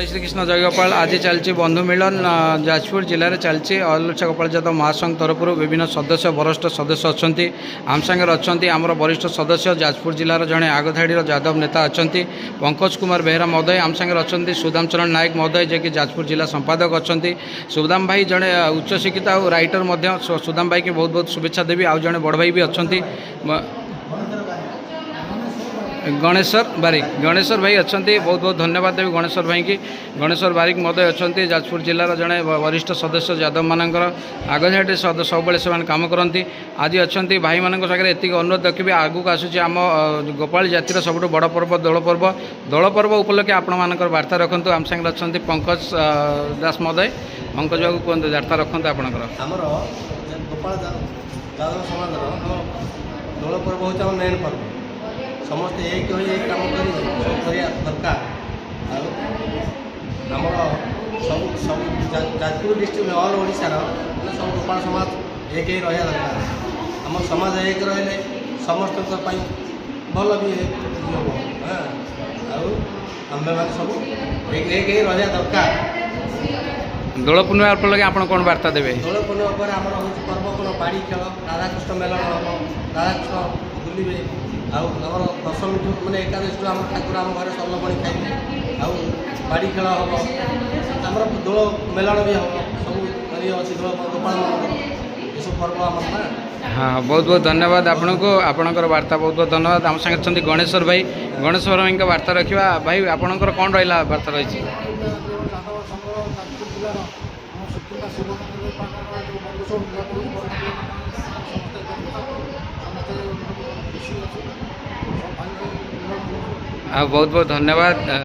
ଜୟ ଶ୍ରୀକୃଷ୍ଣ, ଜୟଗୋପାଳ। ଆଜି ଚାଲିଛି ବନ୍ଧୁ ମିଳନ, ଯାଜପୁର ଜିଲ୍ଲାରେ ଚାଲିଛି। ଅଲ ଓଡ଼ିଶା ଗୋପାଳ ଯାଦବ ମହାସଂଘ ତରଫରୁ ବିଭିନ୍ନ ସଦସ୍ୟ, ବରିଷ୍ଠ ସଦସ୍ୟ ଅଛନ୍ତି ଆମ ସାଙ୍ଗରେ। ଅଛନ୍ତି ଆମର ବରିଷ୍ଠ ସଦସ୍ୟ, ଯାଜପୁର ଜିଲ୍ଲାର ଜଣେ ଆଗଧାଡ଼ିର ଯାଦବ ନେତା ଅଛନ୍ତି ପଙ୍କଜ କୁମାର ବେହେରା ମହୋଦୟ। ଆମ ସାଙ୍ଗରେ ଅଛନ୍ତି ସୁଦାମ ଚରଣ ନାୟକ ମହୋଦୟ, ଯିଏକି ଯାଜପୁର ଜିଲ୍ଲା ସମ୍ପାଦକ ଅଛନ୍ତି। ସୁଦାମ ଭାଇ ଜଣେ ଉଚ୍ଚଶିକ୍ଷିତ ଆଉ ରାଇଟର ମଧ୍ୟ। ସୁଦାମ ଭାଇକି ବହୁତ ବହୁତ ଶୁଭେଚ୍ଛା ଦେବି। ଆଉ ଜଣେ ବଡ଼ ଭାଇ ବି ଅଛନ୍ତି, ଗଣେଶ୍ୱର ବାରିକ। ଗଣେଶ୍ୱର ଭାଇ ଅଛନ୍ତି, ବହୁତ ବହୁତ ଧନ୍ୟବାଦ ଦେବି ଗଣେଶ୍ୱର ଭାଇକି। ଗଣେଶ୍ୱର ବାରିକ ମହୋଦୟ ଅଛନ୍ତି ଯାଜପୁର ଜିଲ୍ଲାର ଜଣେ ବରିଷ୍ଠ ସଦସ୍ୟ, ଯାଦବମାନଙ୍କର ଆଗଧାଡ଼ିରେ ସବୁବେଳେ ସେମାନେ କାମ କରନ୍ତି। ଆଜି ଅଛନ୍ତି। ଭାଇମାନଙ୍କ ସାଙ୍ଗରେ ଏତିକି ଅନୁରୋଧ ରଖିବି, ଆଗକୁ ଆସୁଛି ଆମ ଗୋପାଳ ଜାତିର ସବୁଠୁ ବଡ଼ ପର୍ବ ଦୋଳ ପର୍ବ। ଦୋଳ ପର୍ବ ଉପଲକ୍ଷେ ଆପଣମାନଙ୍କର ବାର୍ତ୍ତା ରଖନ୍ତୁ। ଆମ ସାଙ୍ଗରେ ଅଛନ୍ତି ପଙ୍କଜ ଦାସ ମହୋଦୟ। ପଙ୍କଜ ବାବୁ, କୁହନ୍ତୁ, ବାର୍ତ୍ତା ରଖନ୍ତୁ ଆପଣଙ୍କର। ଆମର ଯେ ଗୋପାଳ ଯାଦବ ସମାଜର ଆମ ଦୋଳ ପର୍ବ ହେଉଛି ଆମ ମେନ୍ ପର୍ବ। ସମସ୍ତେ ଏକ ହୋଇ ଏକ କାମ କରି ସବୁ କରିବା ଦରକାର। ଆଉ ଆମର ସବୁ ସବୁ ଯାଜପୁର ଡିଷ୍ଟ୍ରିକ୍ଟ, ଅଲ୍ ଓଡ଼ିଶାର ମାନେ ସବୁ ଗୋପାଳ ସମାଜ ଏକ ହେଇ ରହିବା ଦରକାର। ଆମ ସମାଜ ଏକ ରହିଲେ ସମସ୍ତଙ୍କ ପାଇଁ ଭଲ ବି ହେବ। ହଁ, ଆଉ ଆମ୍ଭେମାନେ ସବୁ ଏକ ଏକ ହେଇ ରହିବା ଦରକାର। ଦୋଳ ପୂର୍ଣ୍ଣିମା ଉପଲକ୍ଷେ ଆପଣ କ'ଣ ବାର୍ତ୍ତା ଦେବେ? ଦୋଳ ପୂର୍ଣ୍ଣିମା ପରେ ଆମର ହେଉଛି ପର୍ବ କ'ଣ? ବାଡ଼ି ଖେଳ, ରାଧାକୃଷ୍ଣ ମେଳନ ହେବ, ରାଧାକୃଷ୍ଣ ବୁଲିବେ। ଆଉ ଆମର ଦଶମୀଠୁ ମାନେ ଏକାଦଶୀଠୁ ଆମ ଠାକୁର ଆମ ଘରେ ସଲପଣି ଖାଇବେ ଆଉ ବାଡ଼ି ଖେଳ ହେବ। ଆମର ଦୋଳ ମେଳନ ବି ହେବ। ସବୁ ଇଏ ଅଛି ଦୋଳ ଗୋପାଳମାନଙ୍କର ଏସବୁ ପର୍ବ ଆମର ନା। ହଁ, ବହୁତ ବହୁତ ଧନ୍ୟବାଦ ଆପଣଙ୍କୁ, ଆପଣଙ୍କର ବାର୍ତ୍ତା ବହୁତ ବହୁତ ଧନ୍ୟବାଦ। ଆମ ସାଙ୍ଗରେ ଅଛନ୍ତି ଗଣେଶ୍ୱର ଭାଇ। ଗଣେଶ୍ୱର ଭାଇଙ୍କ ବାର୍ତ୍ତା ରଖିବା। ଭାଇ, ଆପଣଙ୍କର କ'ଣ ରହିଲା, ବାର୍ତ୍ତା ରହିଛି? ଯାଦବ ସଂଘର ଯାଜପୁର ଜିଲ୍ଲାର ଆମ ସୁକିନ୍ଦା ଶିବ ମନ୍ଦିର ପାଖରେ ଯେଉଁ ବନ୍ଧୁ ସବୁ ପୂଜା କରୁଛୁ, ସମସ୍ତେ ଏକତ୍ରିତ, ସମସ୍ତେ ଖୁସି ଅଛୁ, ସବୁ ଭାଇ ଭାଇ ମିଳନ କରୁଛୁ। ଆଉ ବହୁତ ବହୁତ ଧନ୍ୟବାଦ।